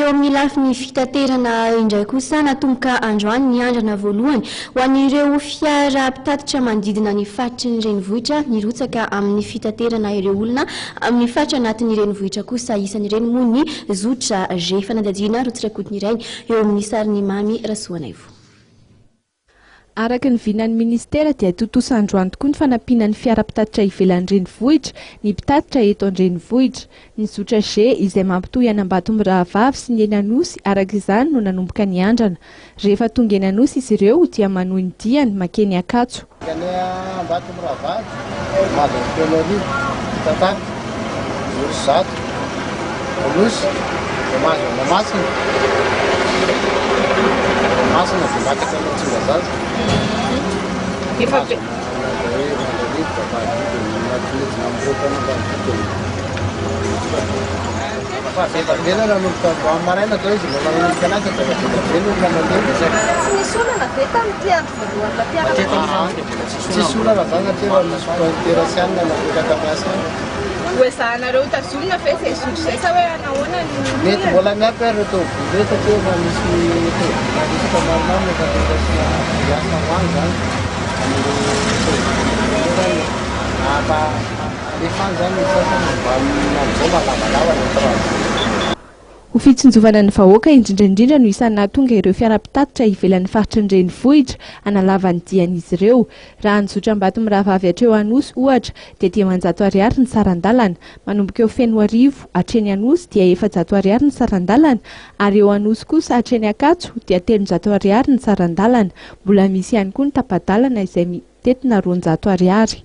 Eo amin'ny lafiny fitaterana indray kosa, natomboka androany ny andrana voalohany ho an'ireo fiara mpitatitra manodidina ny faritry ny renivohitra nirotsaka amin'ny fitaterana ireo olona amin'ny faritra anatin'ny renivohitra kosa. Isan'ireny moa ny zotra G. Fanadihadiana Rotsirakotoniray eo amin'ny sarin'i Mamy Rasoanaivo. Araka ny vinan'ny minisitera dia tontosa androany tokoa ny fanampiana ny fiara mpitatitra ivelan'ny renivohitra ny mpitatitra eto an-drenivohitra. Ny zotra G izay mampitohy an'Ambatomirahavavy sy ny eny Anosy araka izany no nanomboka ny andrana. Rehefa tonga eny Anosy izy ireo dia manohy ny diany mankeny Ankatso. Any Ambatomirahavavy, mahazo an'i Fenoarivo, Tatataka, Anosizato, Anosy, dia mahazo an'i Mahamasina. Mahamasina dia miakatra any Tsimbazaza. Efa be. Mandrarivo, Ambanidia, Manatsinetsina, Ambohitrana, Ambanidia. Fa be dia be nanomboka androany maraina zao izy mbola nanomboka niasa dia efa be dia be ny olona mandeha. Tsy nisy olana ve tamin'ity andro voalohany nampiaraka? Tsisy olana zany satria efa misy pointeur sy anona napetraka miasa any. Ho ezahanareo ho tazomina ve izay zotra izay sa hoe hanahoana ny Mety mbola miampy ary ireo tôbily ireo satria efa misy tôbily liste maromaro no efa noraisin'ny hiasa ho any zany. Amin'ireo tôbily ireo zany mba alefa any zany ny sasany mba amin'izao mba lavalava ny transit. Ho fitsinjovana ny vahoaka indrindra indrindra no isan'ny nahatonga ireo fiara mpitatitra ivelan'ny faritry ny renivohitra hanalava ny dian'izy ireo. Raha ny zotra Ambatomirahavavy hatreo Anosy, ohatra, dia 500 ariary ny saran-dalana. Manomboka eo Fenoarivo hatreny Anosy dia 400 ariary ny saran-dalana ary eo Anosy kosa hatreny Ankatso dia 300 ariary ny saran-dalana. Mbola misy ihany koa ny tapa-dalana izay mitentina 200 ariary.